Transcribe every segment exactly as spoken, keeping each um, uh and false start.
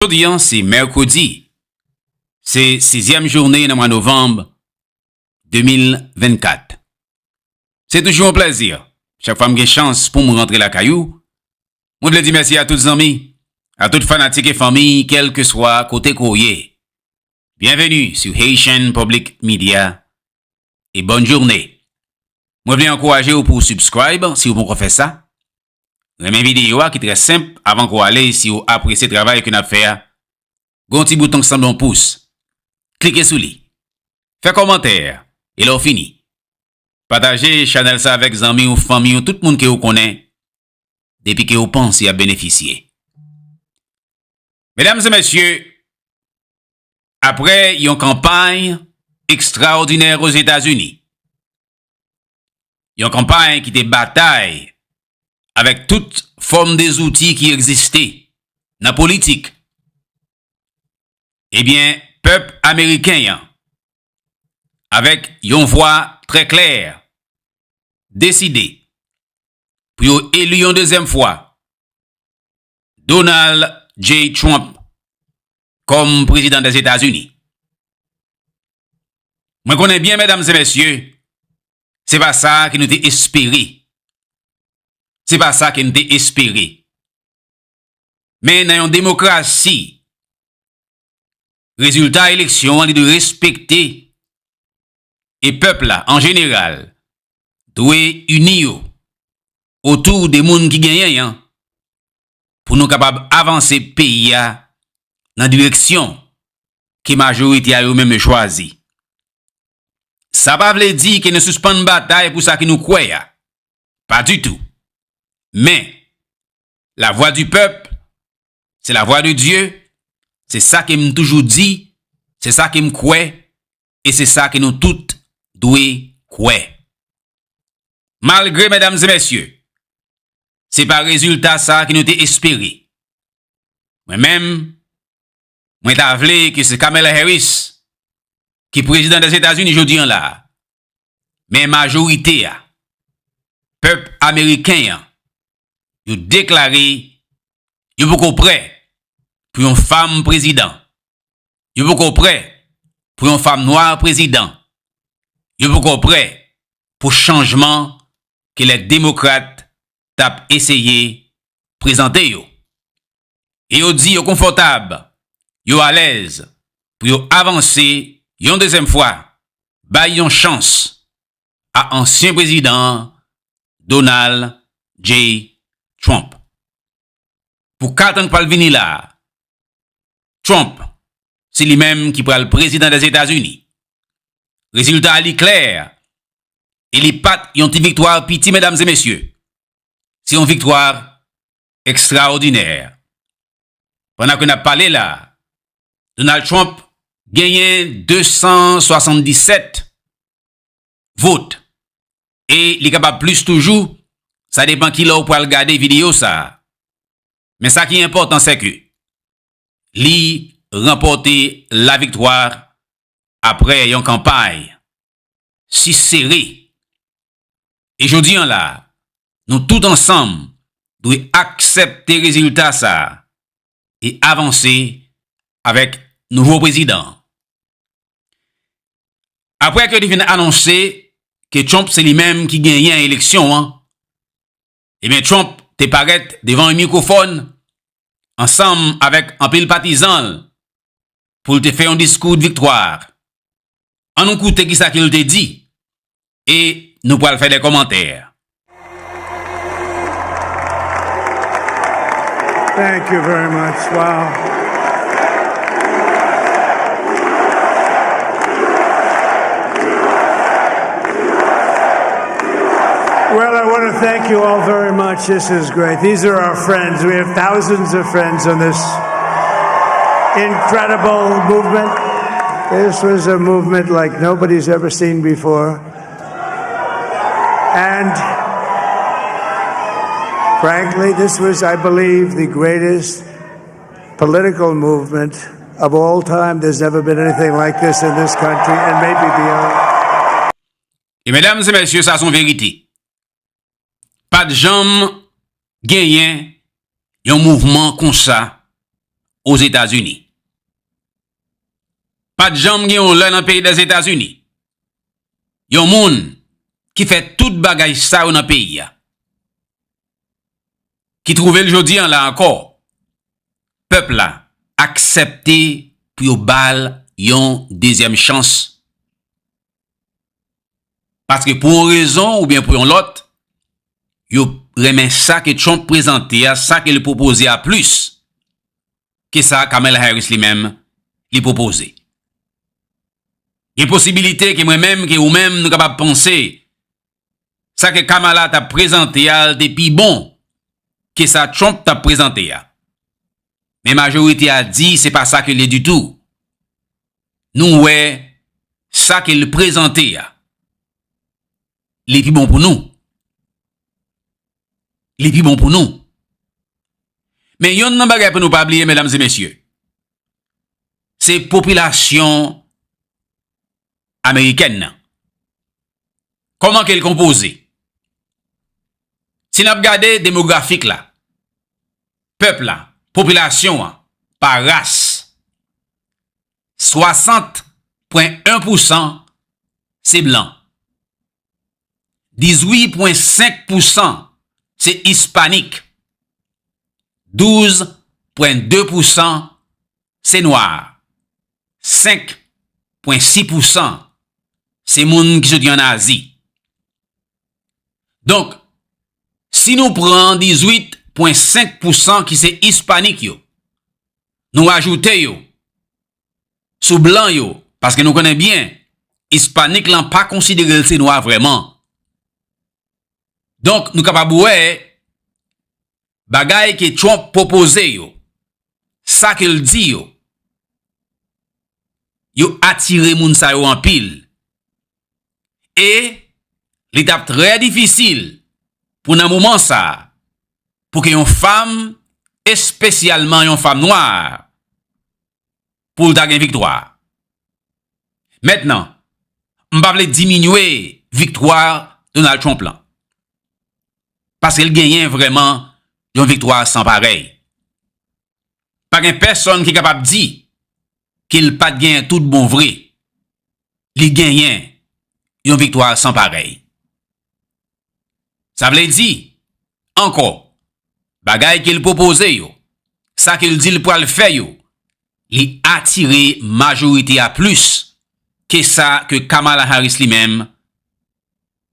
Jodi a, se mèkredi. Se sizyèm jounen nan mwa novanm de mil vennkat. Se toujou yon plèzi. Chak fwa m gen chans pou m rantre lakay ou, mwen vle di mèsi a tout zanmi, a tout fanatik e fanmi, kèlkeswa kote ke w ye. Bienvenue sur Haitian Public Media e bòn jounen. Mwen vle ankouraje w pou w subscribe si w poko fè sa. Renmen videyo a ki trè senp, avan ke w ale, si w apresye travay ke n ap fè a, gen yon ti bouton ki sanble yon pous. Klike sou li. Fè kòmantè, e lè w fini, pataje chanèl sa avèk zanmi w, fanmi w, tout moun ke w konnen, depi ke w panse y ap benefisye. Medam e mesye, apre yon kanpay ekstraòdinè Ozetazini, yon kanpay ki te batay avèk tout fòm de zouti ki egziste nan politik, ebyen, pèp ameriken an, avèk yon vwa trè klè, deside pou yo eli yon dezyèm fwa Donald J. Trump kòm prezidan Dèzetazini. Mwen konnen byen, medam e mesye, se pa sa ke nou te espere. Se pa sa ke nou te espere. Men nan yon demokrasi, rezilta eleksyon an, li dwe respekte, e pèp la, an jeneral, dwe ini yo otou de moun ki genyen an, pou nou kapab avanse peyi a nan direksyon ke majorite a yo menm yo chwazi. Sa pa vle di ke nou sispann batay pou sa ke nou kwè a. Pa ditou. Men, la voix du peuple, c'est la voix de Dieu, se sa ke m toujou di, se sa ke m kwè, e se sa ke nou tout dwe kwè. Malgre, medam e mesye, se pa rezilta sa ke nou te espere, mwen menm, mwen ta vle ke se Kamala Harris ki prezidan Dèzetazini jodi an la. Men majorite a, pèp ameriken an, yo deklare yo poko prè pou yon fanm prezidan. Yo poko prè pou yon fanm nwa prezidan. Yo poko prè pou chanjman ke lè demokrat t ap eseye prezante yo. E yo di yo konfòtab, yo alèz pou yo avanse yon dezyèm fwa, bay yon chans a ansyen prezidan Donald J. Trump. Pou kat an k pral vini la, Trump, se li menm ki pral prezidan Dèzetazini. Rezilta a li klè, e li pa t yon ti viktwa piti, medam e mesye. Se yon viktwa ekstraòdinè. Pandan ke n ap pale la, Donald Trump genyen de san swasanndisèt vot. E li kapab plis toujou, sa depann ki lè w pral gade videyo sa a. Men sa ki enpòtan, se ke li ranpòte laviktwa apre yon kanpay si sere. E jodi an la, nou tout ansanm dwe aksepte rezilta sa a e avanse avèk nouvo prezidan an. Apre ke li fin anonse ke Trump se li menm ki genyen eleksyon an, ebyen, Trump te parèt devan yon mikwofòn ansanm avèk anpil patizan l pou l te fè yon diskou de viktwa. Ann nou koute kisa ke l te di e nou pral fè de kòmantè. Thank you very much. Wow. Well, I want to thank you all very much. This is great. These are our friends. We have thousands of friends on this incredible movement. This was a movement like nobody's ever seen before. And frankly, this was, I believe, the greatest political movement of all time. There's never been anything like this in this country and maybe beyond. E medam e mesye, sa se yon verite. Pa t janm genyen yon mouvman konsa, Ozetazini. Pa t janm gen yon lè nan peyi Dèzetazini, yon moun ki fè tout bagay sa yo nan peyi a, ki twouve l jodi a la ankò, pèp la aksepte pou yo ba l yon dezyèm chans. Paske pou yon rezon oubyen pou yon lòt, yo renmen sa ke Trump prezante a, sa ke l pwopoze a plis ke sa Kamala Harris li menm li pwopoze. Gen posibilite ke mwen menm, ke ou menm, nou kapab panse sa ke Kamala t ap prezante a, l te pi bon ke sa Trump t ap prezante a. Men majorite a di se pa sa ke l ye ditou. Nou wè sa ke l prezante a. Li pi bon pou nou. Li pi bon pou nou. Men yonn nan bagay pou nou pa bliye, medam e mesye, se popilasyon amerikèn nan. Kòman ke l konpoze? Si n ap gade demografik la, pèp la, popilasyon an, pa ras, swasant pwen en pousan se blan, dizuit pwen senk pousan se ispanik, douz pwen de pousan se nwa, senk pwen sis pousan se moun ki soti ann Azi. Donk, si nou pran dizuit pwen senk pousan ki se ispanik yo, nou ajoute yo sou blan yo, paske nou konnen byen, ispanik lan pa konsidere l se nwa vrèman. Donk, nou kapab wè bagay ke Trump pwopoze yo, sa ke l di yo, yo atire moun sa yo anpil. E li t ap trè difisil pou nan moman sa a, pou ke yon fanm, espesyalman yon fanm nwa, pou l ta gen viktwa. Mentnan, m pa vle diminye viktwa Donald Trump lan. Paske l genyen vrèman yon viktwa san parèy. Pa gen pèsonn ki kapab di ke l pa t genyen tout bon vre. Li genyen yon viktwa san parèy. Sa vle di, ankò, bagay ke l pwopoze yo, sa ke l di l pral fè yo, li atire majorite a plis ke sa ke Kamala Harris li menm,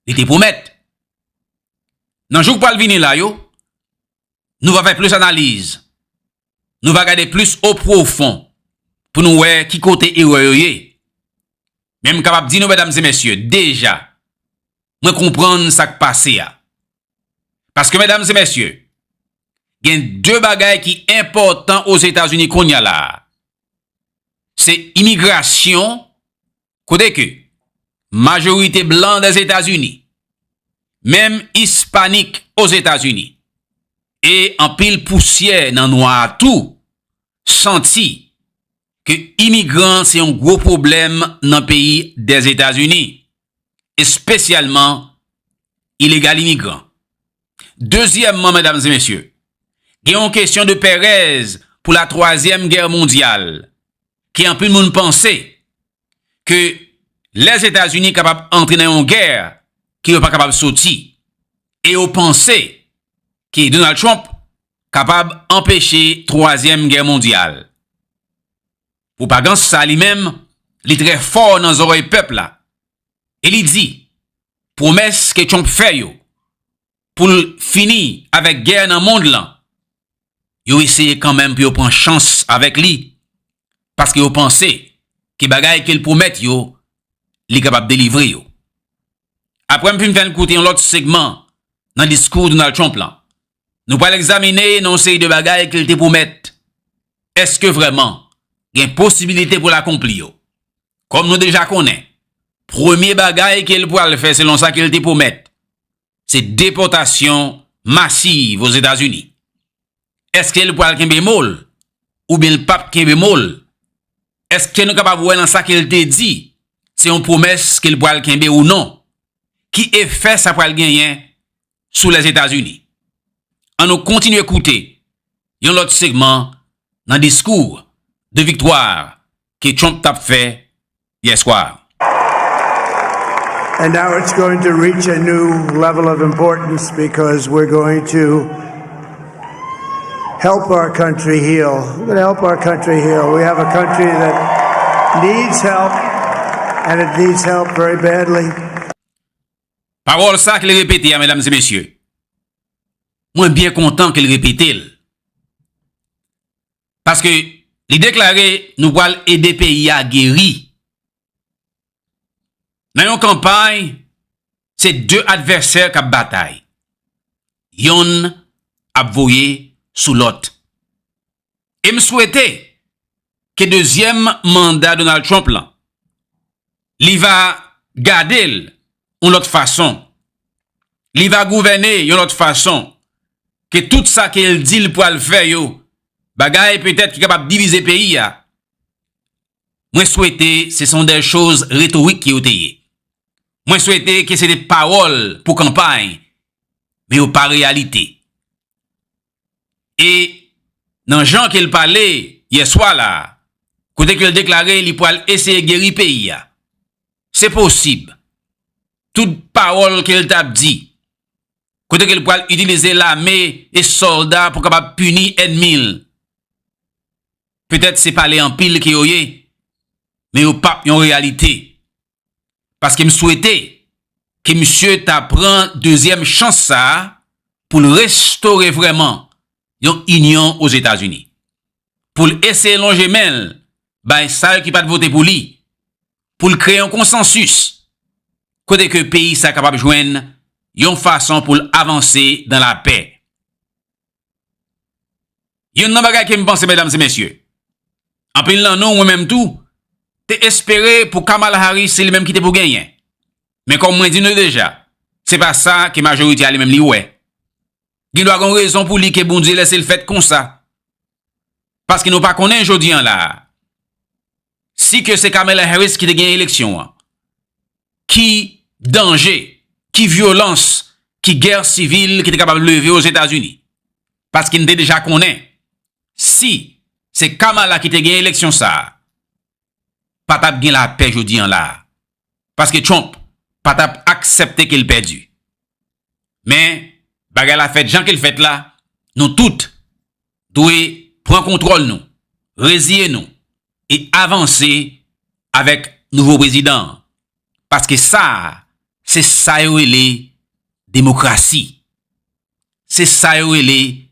li te pwomèt. Nan jou k pral vini la yo, nou va fè plis analiz. Nou va gade plis o pwofon pou nou wè ki kote erè yo ye. Men m kapab di nou, medam e mesye, deja, mwen konprann sa k pase a. Paske, medam e mesye, gen de bagay ki enpòtan Ozetazini kounye a la a. Se imigrasyon, kote ke majorite blan Dèzetazini, menm ispanik Ozetazini, e anpil pousyè nan nwa a tou, santi ke imigran se yon gwo pwoblèm nan peyi Dèzetazini, espesyalman ilegal imigran. Dezyèmman, medam e mesye, gen yon kesyon de pèrèz pou la twazyèm gè mondyal, ke anpil moun panse ke Lèzetazini kapab antre nan yon gè ke yo pa kapab soti, e yo panse ke Donald Trump kapab anpeche twazyèm gè mondyal. Pwopagans sa li menm, li trè fò nan zòrèy pèp la, e li di, pwomès ke Trump fè yo pou l fini avèk gè nan mond lan, yo eseye kanmenm pou yo pran chans avèk li, paske yo panse ke bagay ke l pwomèt yo, li kapab delivre yo. Apre m fin fè n koute yon lòt segman nan diskou Donald Trump lan, nou pral egzamine nan yon seri de bagay ke l te pwomèt. Èske vrèman gen posibilite pou l akonpli yo? Kòm nou deja konnen, premye bagay ke l pral fè selon sa ke l te pwomèt, se depòtasyon masiv Ozetazini. Èske l pral kenbe mo l, oubyen l p ap kenbe mo l? Èske nou kapab wè nan sa ke l te di, se yon pwomès ke l pral kenbe ou non? Ki efè sa pral genyen sou Lèzetazini? Ann nou kontinye koute yon lòt segman nan diskou de viktwa ke Trump t ap fè yè swa. And now it's going to reach a new level of importance because we're going to help our country heal. We're going to help our country heal. We have a country that needs help, and it needs help very badly. Pawòl sa ke l repete a, medam e mesye, mwen byen kontan ke l repete l. Paske li deklare nou pral ede peyi a geri. Nan yon kanpay, se de advèsè k ap batay. Yonn ap voye sou lòt. E m swete ke dezyèm manda Donald Trump lan, li va gade l yon lòt fason. Li va gouvène yon lòt fason. Ke tout sa ke l di l pral fè yo, bagay petèt ki kapab divize peyi a, mwen swete se son de choz retorik ke yo te ye. Mwen swete ke se te pawòl pou kanpay, men yo pa reyalite. E nan jan ke l pale yè swa la, kote ke l deklare li pral eseye geri peyi a, se posib. Tout pawòl ke l t ap di, kote ke l pral itilize lame e sòlda pou kapab pini ènmi l, petèt se pale anpil ke yo ye, men yo p ap yon reyalite. Paske m swete ke misye ta pran dezyèm chans sa a pou l restore vrèman yon inyon Ozetazini. Pou l eseye lonje men l bay sa yo ki pa t vote pou li, pou l kreye yon konsansis kote ke peyi sa kapab jwenn yon fason pou l avanse dan lapè. Youn nan bagay ke m panse, medam e mesye, anpil nan nou, mwen menm tou, te espere pou Kamala Harris se li menm ki te pou genyen. Men kòm mwen di nou deja, se pa sa ke majorite a li menm li wè. Gen dwa gen yon rezon pou li ke Bondye lèse l fèt konsa. Paske nou pa konnen jodi an la a si ke se Kamala Harris ki te genyen eleksyon an, ki danje, ki vyolans, ki gè sivil ki te kapab leve Ozetazini. Paske n te deja konnen, si se Kamala ki te genyen eleksyon sa a, pa t ap gen lapè jodi an la a. Paske Trump pa t ap aksepte ke l pèdi. Men, bagay la fèt jan ke l fèt la, nou tout dwe pran kontwòl nou, reziye nou, e avanse avèk nouvo prezidan an. Paske sa a, se sa yo rele demokrasi. Se sa yo rele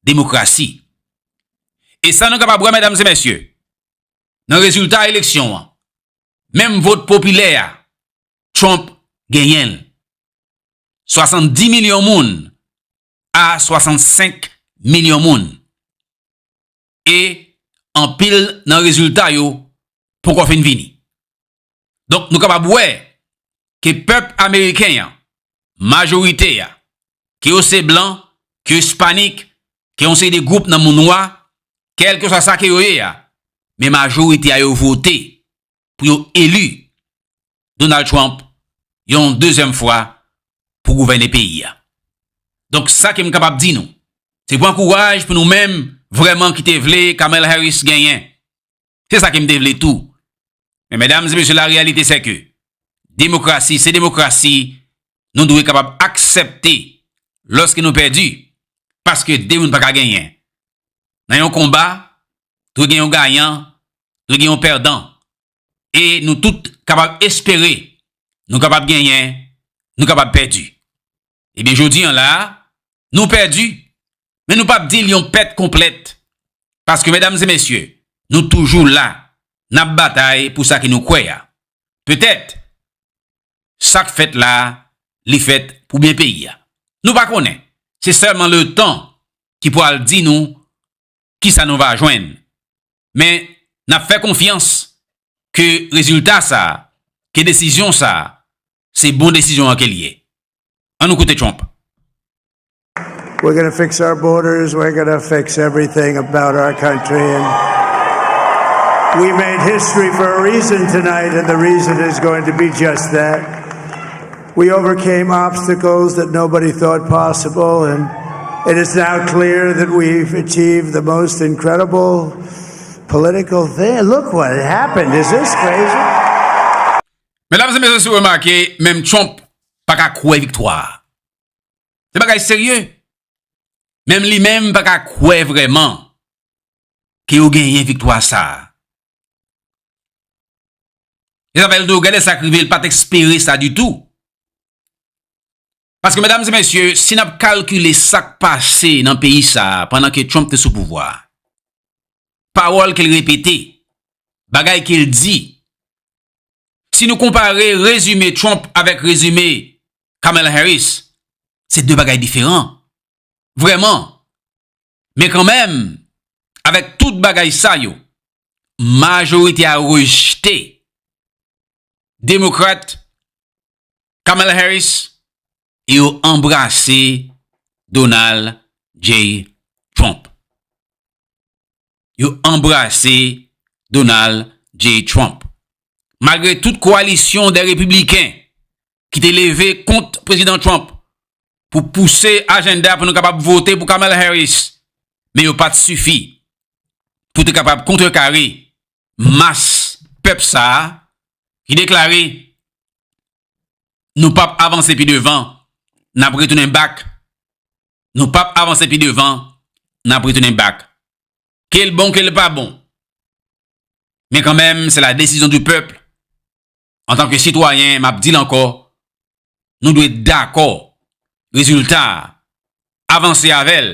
demokrasi. E sa nou kapab wè, medam e mesye, nan rezilta eleksyon an, menm vot popilè a, Trump genyen l. Swasanndis milyon moun a swasannsenk milyon moun. E anpil nan rezilta yo poko fin vini. Donk, nou kapab wè ke pèp ameriken an, majorite a, ke yo se blan, ke yo ispanik, ke yon seri de gwoup nan moun nwa, kèlkeswa sa ke yo ye a, men majorite a yo vote pou yo eli Donald Trump yon dezyèm fwa pou gouvène peyi a. Donk, sa ke m kapab di nou, se pran kouraj pou nou menm vrèman ki te vle Kamala Harris genyen. Se sa ke m te vle tou. Men, medam e mesye, la reyalite se ke demokrasi se demokrasi, nou dwe kapab aksepte lòske nou pèdi, paske de moun pa ka genyen. Nan yon konba, dwe gen yon gayan, dwe gen yon pèdan. E nou tout kapab espere nou kapab genyen, nou kapab pèdi. Ebyen, jodi an la a, nou pèdi, men nou p ap di l yon pèt konplèt. Paske, medam e mesye, nou toujou la, n ap batay pou sa ke nou kwè a. Petèt, sa k fèt la a, li fèt pou byen peyi a. Nou pa konnen. Se sèlman letan ki pral di nou kisa nou va jwenn. Men, n ap fè konfyans ke rezilta sa a, ke desizyon sa a, se bon desizyon an ke l ye. Ann nou koute Trump. We're going to fix our borders. We're going to fix everything about our country. And we made history for a reason tonight, and the reason is going to be just that. We overcame obstacles that nobody thought possible, and It is now clear that we've achieved the most incredible political thing. Look what happened. Is this crazy? Medam e mesye, si w remake, menm Trump pa ka kwè viktwa a. Se bagay serye. Menm li menm pa ka kwè vrèman ke yo genyen viktwa sa a. E sa fè l tou, gade sa k rive, l pa t espere sa ditou. Paske, medam e mesye, si n ap kalkile sa k pase nan peyi sa a pandan ke Trump te sou pouvwa a, pawòl ke l repete, bagay ke l di, si nou konpare rezime Trump avèk rezime Kamala Harris, se de bagay diferan. Vrèman. Men kanmenm, avèk tout bagay sa yo, majorite a rejte Demokrat Kamala Harris e yo anbrase Donald J. Trump. Yo anbrase Donald J. Trump. Malgre tout kowalisyon de repibliken ki te leve kont Prezidan Trump pou pouse ajanda pou nou kapab vote pou Kamala Harris, men yo pa t sifi pou te kapab kontrekare mas pèp sa a ki deklare, nou p ap avanse pi devan, n ap retounen bak. Nou p ap avanse pi devan, n ap retounen bak. Ke l bon, ke l pa bon. Men kanmenm, se la desizyon di pèp. Antanke sitwayen, m ap di l ankò, nou dwe dakò rezilta a, avanse avè l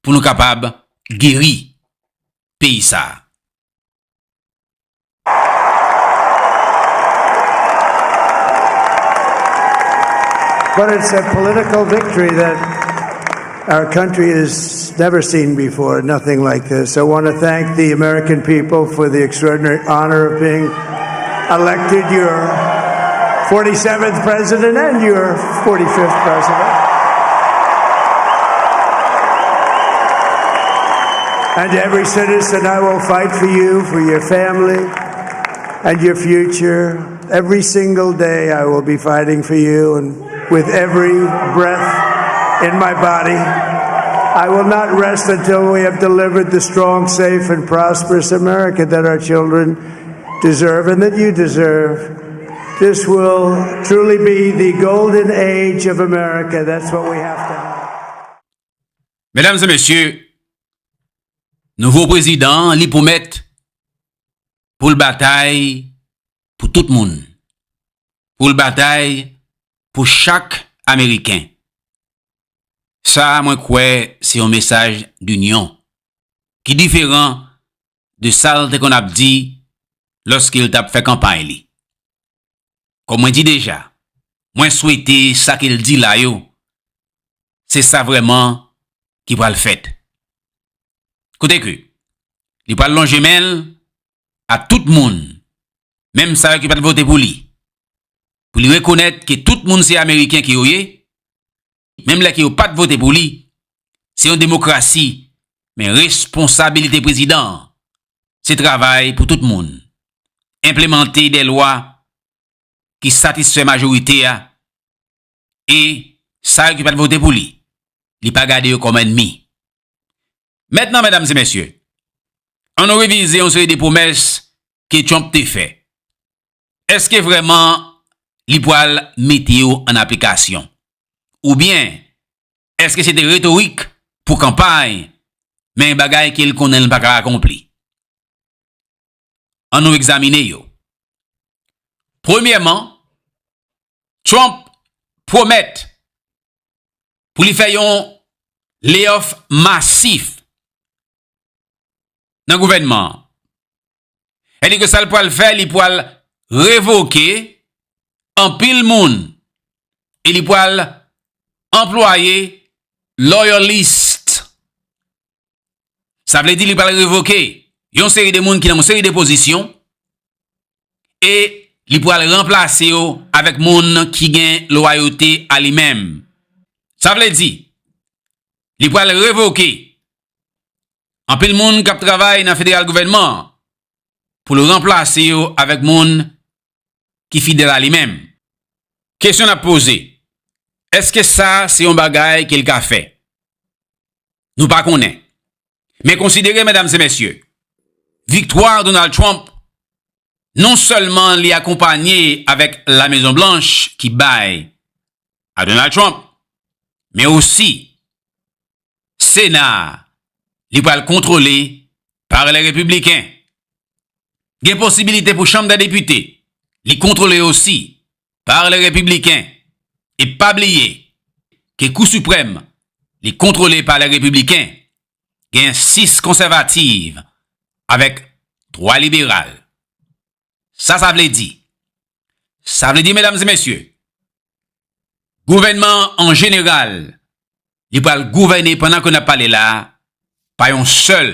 pou nou kapab geri peyi sa a. But it's a political victory that our country has never seen before, nothing like this. I want to thank the American people for the extraordinary honor of being elected your forty-seventh president and your forty-fifth president. And to every citizen, I will fight for you, for your family, and your future. Every single day, I will be fighting for you, and with every breath in my body, I will not rest until we have delivered the strong, safe, and prosperous America that our children deserve and that you deserve. This will truly be the golden age of America. That's what we have to have. Medam e mesye, nouvo prezidan an, li pwomèt pou l batay pou tout moun, pou l batay pou chak Ameriken. Sa a, mwen kwè, se yon mesaj dinyon ki diferan de sa l te konn ap di lòske l t ap fè kanpay li. Kòm mwen di deja, mwen swete sa ke l di la yo, se sa vrèman ki pral fèt. Kote ke li pral lonje men l a tout moun, menm sa yo ki pa t vote pou li, pou li rekonèt ke tout moun se Ameriken ke yo ye, menm lè ke yo pa t vote pou li, se yon demokrasi, men responsabilite prezidan an, se travay pou tout moun, enplemante de lwa ki satisfè majorite a, e sa yo ki pa t vote pou li, li pa gade yo kòm ènmi. Mentnan, medam e mesye, ann nou revize yon seri de pwomès ke Trump te fè. Èske vrèman li pral mete yo an aplikasyon? Oubyen, èske se te retorik pou kanpay, men bagay ke l konnen l pa ka akonpli? Ann nou egzamine yo. Premyèman, Trump pwomèt pou li fè yon layoff masif nan gouvènman an. Sètadi ke sa l pral fè, li pral revoke anpil moun e li pral anplwaye loyalist. Sa vle di li pral revoke yon seri de moun ki nan yon seri de pozisyon e li pral ranplase yo avèk moun ki gen lwayote a li menm. Sa vle di, li pral revoke anpil moun k ap travay nan federal gouvènman an pou l ranplase yo avèk moun ki fidèl a li menm. Kesyon n ap poze, èske sa se yon bagay ke l ka fè? Nou pa konnen. Men konsidere, medam e mesye, viktwa Donald Trump, non sèlman li akonpanye avèk La Mezon Blanch ki bay a Donald Trump, men osi Sena a, li pral kontwole pa lè repibliken. Gen posibilite pou Chanm dè Depite, li kontwole osi pa lè repibliken. E pa bliye ke Kou Siprèm, li kontwole pa lè repibliken. Gen sis konsèvativ avèk twa liberal. Sa sa vle di? Sa vle di, medam e mesye, gouvènman an an jeneral, li pral gouvène pandan ke n ap pale la a pa yon sèl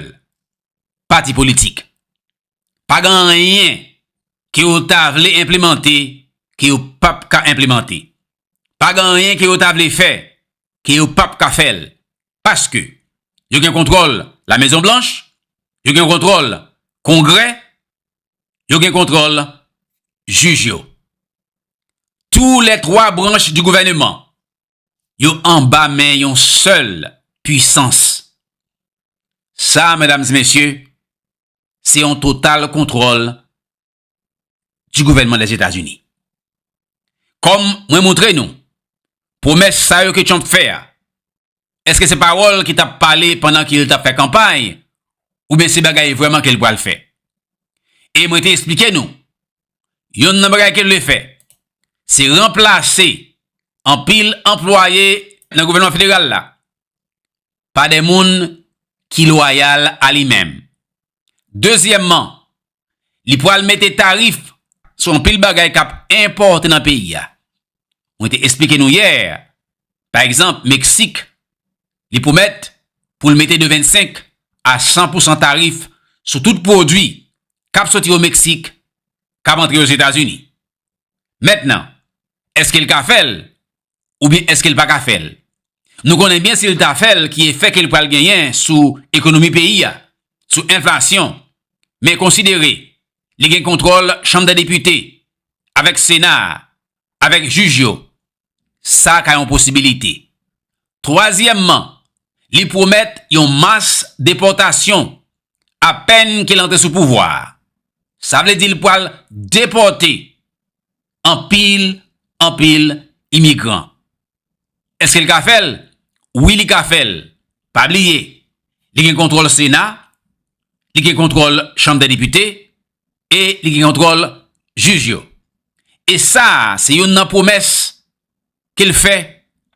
pati politik. Pa gen anyen ke yo ta vle enplimante ke yo p ap ka enplimante. Pa gen anyen ke yo ta vle fè ke yo p ap ka fè l. Paske yo gen kontwòl La Mezon Blanch, yo gen kontwòl Kongrè, yo gen kontwòl jij yo. Tou lè twa branch di gouvèneman, yo anba men yon sèl pwisans. Sa, medam e mesye, se yon total kontwòl di gouvènman Lèzetazini. Kòm mwen montre nou, pwomès sa yo ke Trump fè a, èske se pawòl ki t ap pale pandan ke l t ap fè kanpay, oubyen se bagay vrèman ke l pral fè? E mwen te eksplike nou, yonn nan bagay ke l vle fè, se ranplase anpil anplwaye nan gouvènman federal la pa de moun ki lwayal a li menm. Dezyèmman, li pral mete tarif sou anpil bagay k ap enpòte nan peyi a. Mwen te eksplike nou yè, pa egzanp, Meksik, li pwomèt pou l mete de vennsenk a san pousan tarif sou tout pwodui k ap soti o Meksik, k ap antre Ozetazini. Mentnan, èske l ka fè l? Oubyen èske l pa ka fè l? Nou konnen byen si l ta fè l, ki efè ke l pral genyen sou ekonomi peyi a, sou enflasyon. Men konsidere, li gen kontwòl Chanm dè Depite, avèk Sena a, avèk jij yo. Sa ka yon posibilite. Twazyèmman, li pwomèt yon mas depòtasyon apèn ke l antre sou pouvwa a. Sa vle di l pral depòte anpil, anpil imigran. Èske l ka fè l? Wi, li ka fè l. Pa bliye, li gen kontwòl Sena, li gen kontwòl Chanm dè Depite, e li gen kontwòl jij yo. E sa a, se youn nan pwomès ke l fè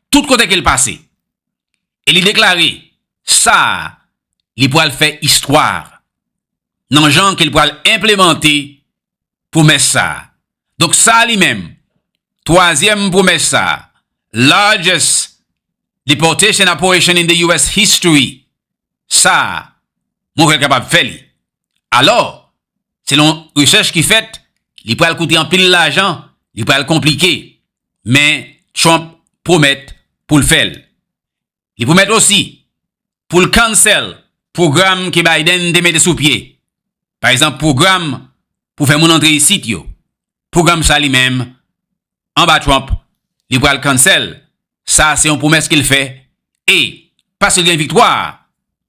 tout kote ke l pase. E li deklare, sa a, li pral fè istwa nan jan ke l pral enplemante pwomès sa a. Donk, sa a li menm, twazyèm pwomès sa a, largest deportation operation in the U S history, sa a, mwen kwè l kapab fè li. Alò, selon rechèch ki fèt, li pral koute anpil lajan, li pral konplike, men Trump pwomèt pou l fè l. Li pwomèt osi pou l cancel pwogram ke Biden te mete sou pye. Pa egzanp, pwogram pou fè moun antre isit yo. Pwogram sa li menm, anba Trump, li pral cancel. Sa se yon pwomès ke l fè. E, paske l gen viktwa,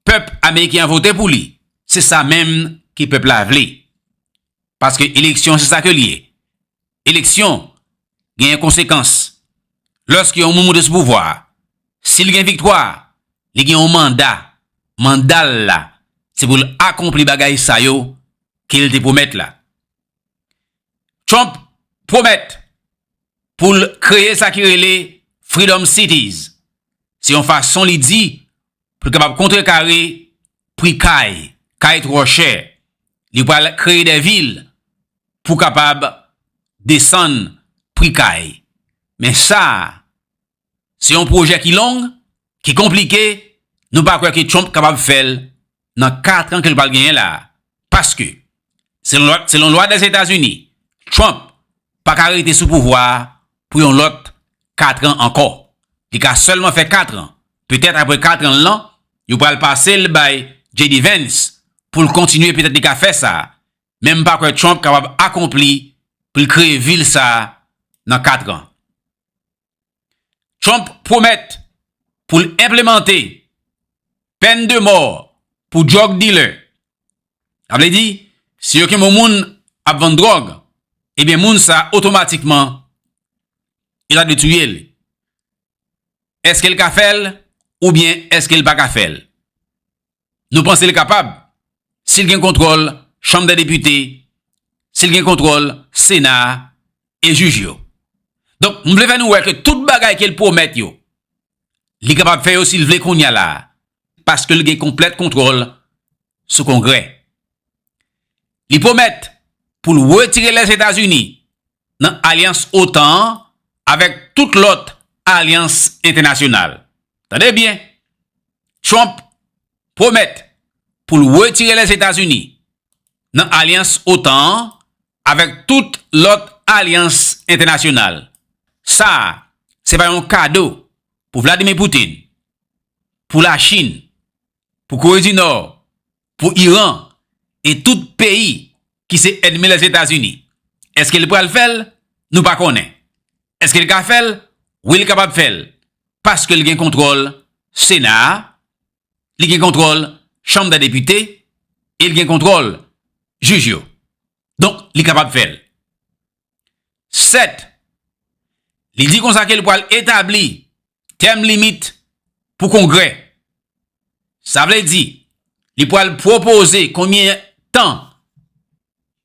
pèp ameriken an vote pou li. Se sa menm ke pèp la vle. Paske eleksyon se sa ke l ye. Eleksyon genyen konsekans. Lòske yon moun monte sou pouvwa a, si l gen viktwa, li gen yon manda. Manda l la, se pou l akonpli bagay sa yo ke l te pwomèt la. Trump pwomèt pou l kreye sa ki rele Freedom Cities. Se yon fason li di pou l kapab kontrekare pri kay. Kay twò chè. Li pral kreye de vil pou kapab desann pri kay. Men sa a, se yon pwojè ki long, ki konplike, nou pa kwè ke Trump kapab fè l nan kat an ke l pral genyen la a. Paske, selon lwa, selon lwa Dèzetazini, Trump pa ka rete sou pouvwa a pou yon lòt kat an ankò. Li ka sèlman fè kat an. Petèt apre kat an lan, yo pral pase l bay J D Vance pou l kontinye, petèt li ka fè sa. Men m pa kwè Trump kapab akonpli pou l kreye vil sa a nan kat an. Trump pwomèt pou l enplemante Pèn de mò pou drug dealer. Sa vle di, si yo kenbe yon moun ap vann dwòg, ebyen moun sa otomatikman yo ta dwe touye l. Èske l ka fè l oubyen èske l pa ka fè l? Nou panse l kapab si l gen kontwòl Chanm dè Depite, si l gen kontwòl Sena a e jij yo. Donk, m vle fè nou wè ke tout bagay ke l pwomèt yo, li kapab fè yo si l vle kounye a la a, paske l gen konplèt kontwòl sou Kongrè. Li pwomèt pou l retire Lèzetazini nan alyans otan an avèk tout lòt alyans entènasyonal. Tande byen, Trump pwomèt pou l retire Lèzetazini nan alyans otan an avèk tout lòt alyans entènasyonal. Sa a, se pa yon kado pou Vladimir Putin, pou Lachin, pou Kore di Nò, pou Iran e tout peyi ki se ènmi Lèzetazini. Èske l pral fè l? Nou pa konnen. Èske l ka fè l? Wi, l kapab fè l. Paske l gen kontwòl Sena a, li gen kontwòl Chanm dè Depite e l gen kontwòl jij yo. Donk, li kapab fè l. Sèt, li di konsa ke l pral etabli tèm limit pou Kongrè. Sa vle di, li pral pwopoze konbyen tan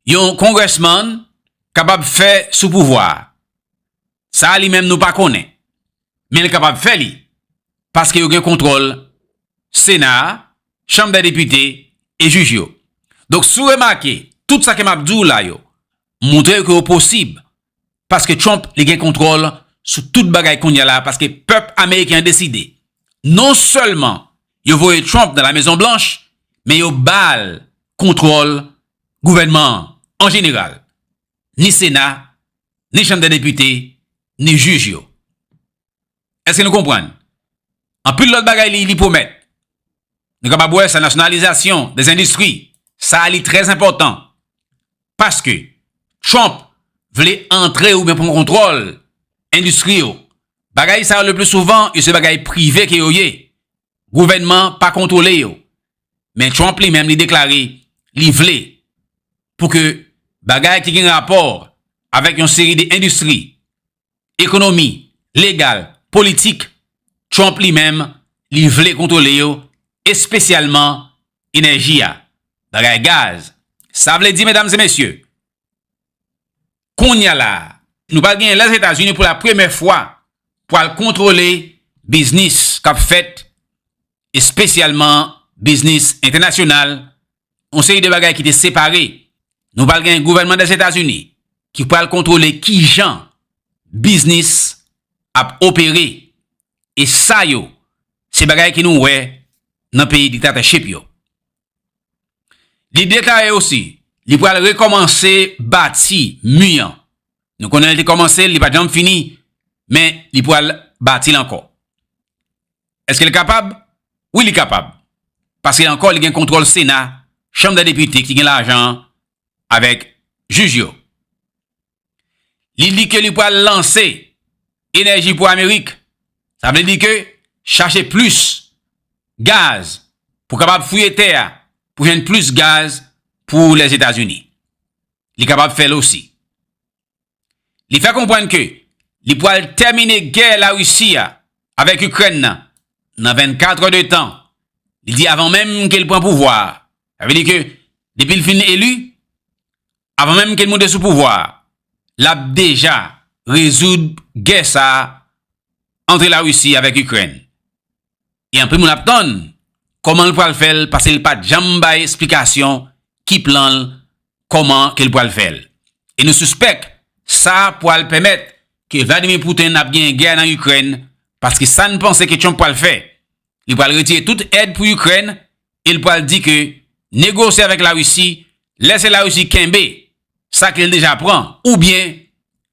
yon congressman kapab fè sou pouvwa a. Sa a li menm nou pa konnen. Men l kapab fè li, paske yo gen kontwòl Sena a, Chanm dè Depite e jij yo. Donk, si w remake, tout sa ke m ap di w la yo, montre ke yo posib, paske Trump, li gen kontwòl sou tout bagay kounye a la, paske pèp ameriken an deside. Non sèlman yo voye Trump nan la Mezon Blanch, men yo ba l kontwòl gouvènman an an jeneral, ni Sena, ni Chanm dè Depite, ni jij yo. Èske nou konprann? Anpil lòt bagay li, li pwomèt. Nou kapab wè sa, nasyonalizasyon dè endistri. Sa a li trè enpòtan. Paske Trump vle antre oubyen pran kontwòl endistri yo. Bagay sa yo, le pli souvan, yo se bagay prive ke yo ye. Gouvènman pa kontwole yo. Men Trump li menm, li deklare li vle pou ke bagay ki gen rapò avèk yon seri de endistri, ekonomi, legal, politik, Trump li menm, li vle kontwole yo, espesyalman enèji a, bagay gaz. Sa vle di, medam e mesye, kounye a la a, nou pral genyen Lèzetazini pou la premyè fwa pral kontwole biznis k ap fèt, espesyalman biznis entènasyonal, yon seri de bagay ki te separe. Nou pral gen gouvènman Lèzetazini ki pral kontwole kijan biznis ap opere. E sa yo, se bagay ke nou wè nan peyi diktatè Chip yo. Li deklare osi, li pral rekòmanse bati mi an. Nou konnen li te kòmanse l, li pa t janm fini, men li pral bati l ankò. Èske l kapab? Wi, li kapab. Paske ankò, li gen kontwòl Sena, Chanm dè Depite ki gen lajan an avèk jij yo. Li di ke li pral lanse Enèji pou Amerik. Sa vle di ke chache plis gaz pou kapab fouye tè a, pou jwenn plis gaz pou Lèzetazini. Li kapab fè l osi. Li fè konprann ke li pral tèmine gè Larisi a avèk Ikrèn nan nan vennkat è de tan. Li di avan menm ke l pran pouvwa a. Sa vle di ke depi l fin eli, avan menm ke l monte sou pouvwa a, l ap deja rezoud gè sa a ant Larisi avèk Ikrèn. E anpil moun ap tann kòman l pral fè l, paske l pa t janm bay esplikasyon ki plan l, kòman ke l pral fè l. E nou sispèk sa pral pèmèt ke Vladimir Putin ap genyen gè nan Ikrèn, paske sa n panse ke Trump pral fè, li pral retire tout èd pou Ikrèn e l pral di ke negosye avèk Larisi, lèse Larisi kenbe sa ke l deja pran, oubyen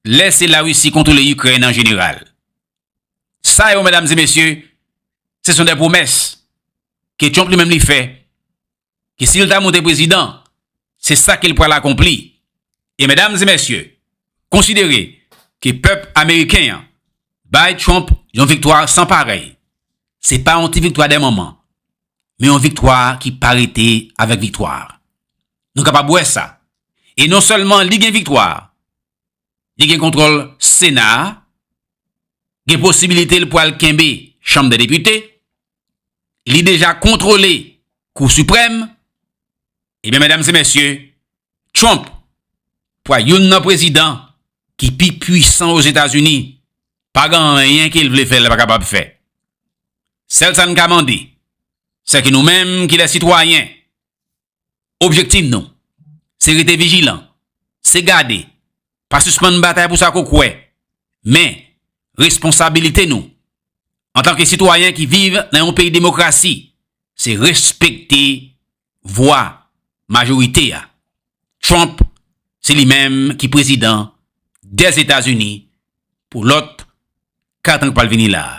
lèse Larisi kontwole Ikrèn an jeneral. Sa yo, medam e mesye, se son de pwomès ke Trump li menm li fè, ke si l ta monte prezidan, se sa ke l pral akonpli. E medam e mesye, konsidere ke pèp ameriken an bay Trump yon viktwa san parèy. Se pa yon ti viktwa dè manman. men yon viktwa ki pa rete avèk viktwa. Nou kapab wè sa. E non sèlman li gen viktwa, li gen kontwòl Sena a, gen posibilite l pral kenbe Chanm dè Depite, li deja kontwole Kou Siprèm. Ebyen, medam e mesye, Trump pral youn nan prezidan ki pi pwisan Ozetazini. Pa gen anyen ke l vle fè, l pa kapab fè. Sèl sa n ka mande, se ke nou menm ki lè sitwayen, objektif nou, se rete vijilan, se gade, pa sispann batay pou sa ke w kwè, men responsabilite nou, antanke sitwayen ki viv nan yon peyi demokrasi, se respekte vwa majorite a. Trump, se li menm ki prezidan dèzetazini pou lòt kat an k pral vini la a.